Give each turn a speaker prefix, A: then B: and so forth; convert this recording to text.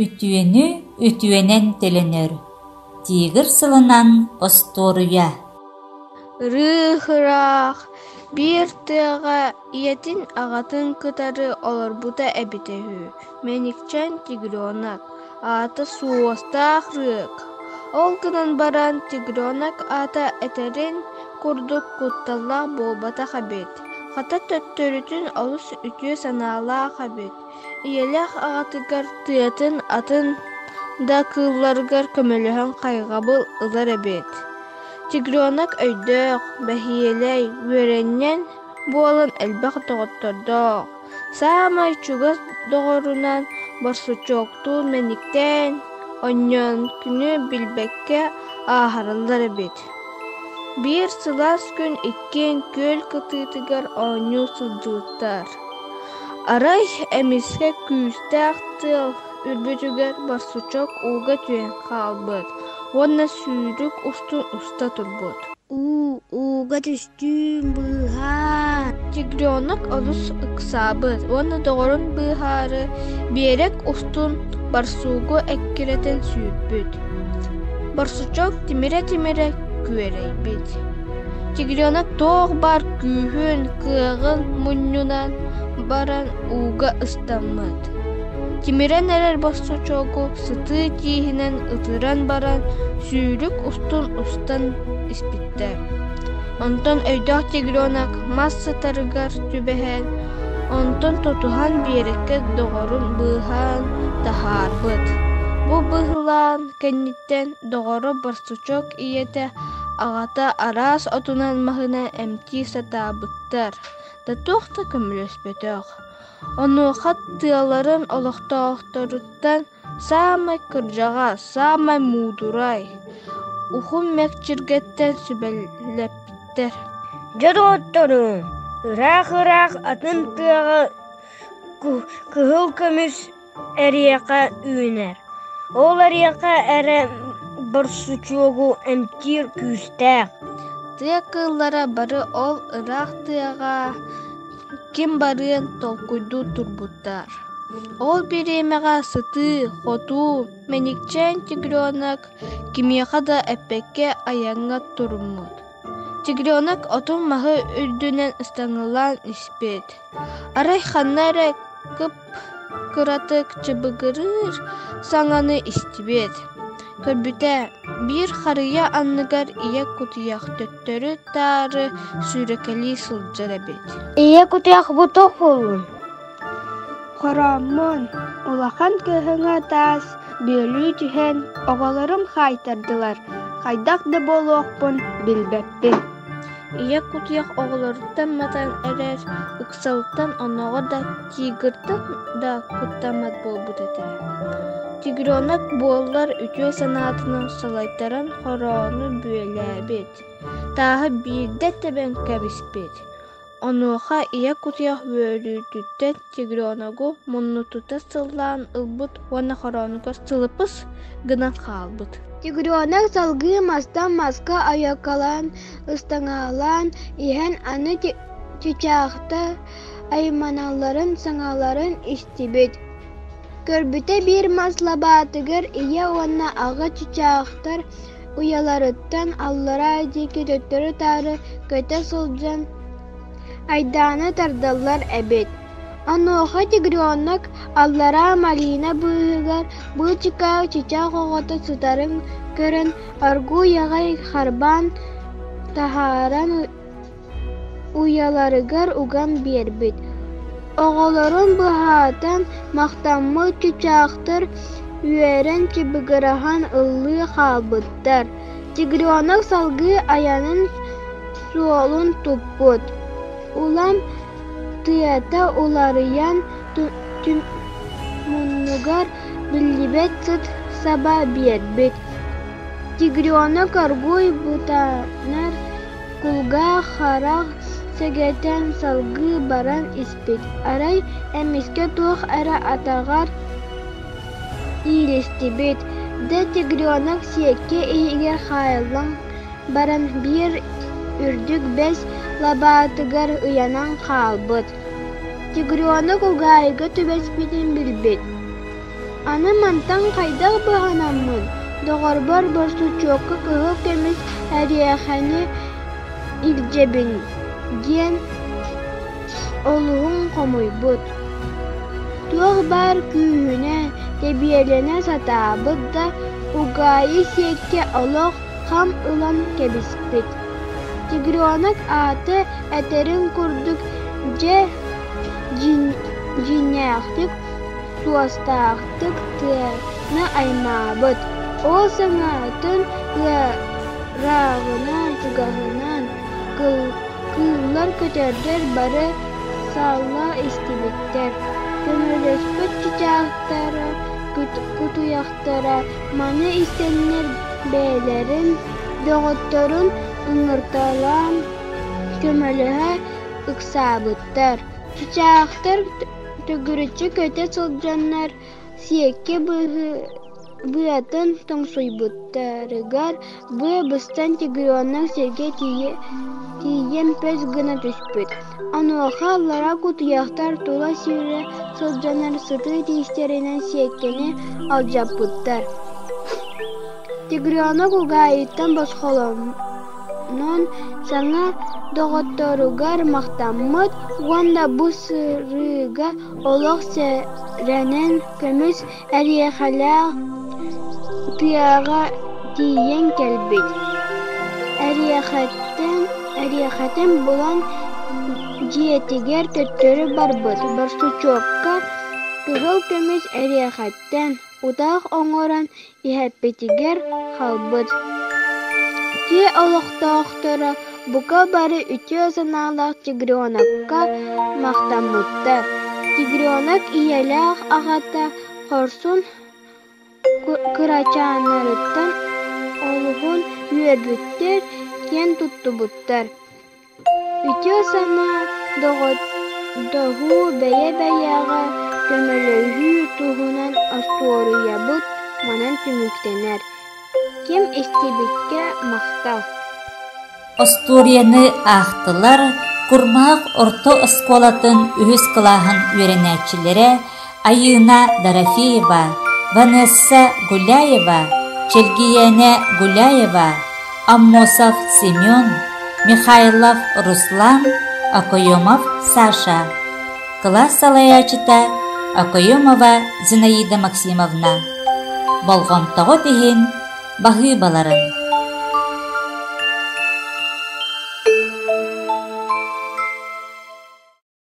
A: Үтүөнү үтүөнэн төлөнөр Тигр сылынан остуоруйа
B: Ырыых-ыраах биир тыаҕа ийэтин аҕатын кытары олорбута эбитэ үһү Мэникчэн тигренок, аата суостаах Рык. Ол гынан баран тигренок аата этэрин курдук кутталлаах буолбатах эбит, хата төттөрүтүн олус үтүө санаалаах эбит. Ийэлээх аҕатыгар тыатын атын да кыылларыгар көмөлөһөн хайҕабыл ылар эбит. Тигренок өйдөөх, бэһиэлэй, үөрэнньэҥ буолан элбэх доҕоттордоох. Саамай чугас доҕорунан барсучоктуун мэниктээн, онньоон күнү билбэккэ ааһараллар эбит. Биир сылаас күн иккиэн күөл кытыытыгар оонньуу сылдьыбыттар. Арай эмискэ күүстээх тыал үрбүтүгэр барсучок ууга түһэн хаалбыт уонна сүүрүк устун уста турбут.
C: Уу, ууга түстүүм, быыһаа!
B: Тигренок олус ыксаабыт уонна доҕорун быыһаары биэрэк устун барсугу эккирэтэн сүүрбүт. Барсучок тимирэ-тимирэ күөрэйбит. Тигренок туох баар күүһүн, кыаҕын мунньунан баран ууга ыстаммыт. Тимирэн эрэр барсучогу сытыы тииһинэн ытыран баран сүүрүк устун устан испиттэр. Онтон өйдөөх тигренок мас сытарыгар түбэһэн, онтон тутуһан биэрэккэ доҕорун быыһаан таһаарбыт. Бу быһылаан кэнниттэн доҕоро барсучок ийэтэ, аҕата араас отунан-маһынан эмтии сатаабыттар да туох да көмөлөспөтөх. Онуоха тыаларын олохтоохторуттан Саамай кырдьаҕас, саамай муудурай, уһун мэкчиргэттэн сүбэлэппиттэр
C: Дьэ доҕотторум, ыраах-ыраах атын тыаҕа кыһыл көмүс эриэхэ үүнэр. Ол эриэхэ эрэ барсучуогу эмтиир күүстээх.
B: Тыа кыыллара бары ол ыраах тыаҕа ким барыан толкуйдуу турбуттар. Ол бириэмэҕэ сытыы-хотуу, мэникчээн тигренок кимиэхэ да эппэккэ айаҥҥа туруммут. Тигренок оту-маһы үрдүнэн ыстаҥалаан испит. Арай ханна эрэ кып-кыратык чыбыгырыыр саҥаны истибит. Көрбүтэ, биир харыйа анныгар ийэ кутуйах төттөрү-таары сүүрэкэлии сылдьар эбит.
C: Ийэ кутуйах бу туох буоллун?
B: Хорооммун, улахан кыһыҥҥы таас бүөлүү түһэн, оҕолорум хаайтардылар, хайдах да буолуохпун билбэппин. Ийэ кутуйах оҕолоруттан матан эрэр ыксалтан оннооҕор да тигртан да куттаммат буолбут этэ. Тигренок буоллар үтүө санаатынан салайтаран хороону бүөлээбит, тааһы биирдэ тэбэн кэбиспит. Онуоха ийэ кутуйах үөрүүтүттэн тигреногу муннутута сыллаан ылбыт уонна хороонугар сылыпыс гынан хаалбыт.
C: Тигренок салгыы мастан маска ойуоккалаан, ыстаҥалаан иһэн аны чычаахтар айманалларын саҥаларын истибит. Көрбүтэ биир мас лабаатыгар ийэ уонна аҕа чычаахтар уйаларыттан аллараа диэки төттөрү-таары көтө сылдьан айдааны тардаллар эбит. Онуоха тигренок аллараа малина быыһыгар быычыкаа чычаах оҕото сытарын көрөн оргууй аҕай харбаан таһааран уйаларыгар уган биэрбит. Оҕолорун быһаатан махтаммыт чычаахтар үөрэн чыбыгыраһан ыллыы хаалбыттар. Тигренок салгыы айанын суолун туппут. Улам тыата уларыйан муннугар биллибэт сыт саба биэрбит. Тигренок оргууй бутанар Кулгаах-харах сэгэтэн салгыы баран испит, арай эмискэ туох эрэ атаҕар иилистибит, дэ тигренок сиэккэ иһигэр хаайыллан баран биир үрдүк бэс лабаатыгар ыйанан хаалбыт. Тигренок угаайыга түбэспитин билбит. Аны мантан хайдах быһанаммын, доҕорбор борсучуокка кыһыл көмүс эриэхэни илдьэбин диэн олуһун хомуйбут. Туох баар күүһүнэн тэбиэлэнэ сатаабыт да, угаайы сиэккэ олох хам ылан кэбиспит. Тигренок ааты этэрин курдук дьэ дьиҥнээхтик суостаахтык тыаны аймаабыт, ол саҥатын ырааҕынан-чугаһынан кыыллар-көтөрдөр бары салла истибиттэр, көмөлөспүт чыычаахтара, кутуйахтара маны истэннэр бэйэлэрин доҕотторун ыҥырталаан көмөлөһө ыксаабыттар. Чыычаахтар төгүрүччү көтө сылдьаннар сиэккэ быатын тоҥсуйбуттарыгар быа быстан тигренок сиргэ тиийэн пөс гына түспүт. Онуоха аллара кутуйахтар тула сүүрэ сылдьаннар сытыы тиистэринэн сиэккэни алдьаппыттар. Тигренок угаайыттан босхолонон саҥа доҕотторугар махтаммыт уонна бу сырыыга олох сэрэнэн көмүс эриэхэлээх тыаҕа тиийэн кэлбит. Эриэхэтин булан дьиэтигэр төттөрү барбыт. Борсучуокка кыһыл көмүс эриэхэттэн утах оҥорон иһэппитигэр хаалбыт. Тыа олохтоохторо бука бары үтүө санаалаах тигренокка махтаммыттар. Тигренок ийэлээх аҕата хорсун кырачааннарыттан олуһун үөрбүттэр, киэн туттубуттар. Үтүө санаа, доҕордоһуу, бэйэ-бэйэҕэ көмөлөһүү туһунан остуоруйабыт манан түмүктэнэр. Ким истибиккэ махтал.
A: Остуоруйаны аахтылар Курмаах орто оскуолатын үһүс кылааһын үөрэнээччилэрэ Айыына Дорофеева, Ванесса Гуляева, Чэлгийээнэ Гуляева, Аммосов Семен, Михайлов Руслан, Окоемов Саша. Кылаас салайааччыта Окоемова Зинаида Максимовна. Болҕомтоҕут иһин баһыыбаларын.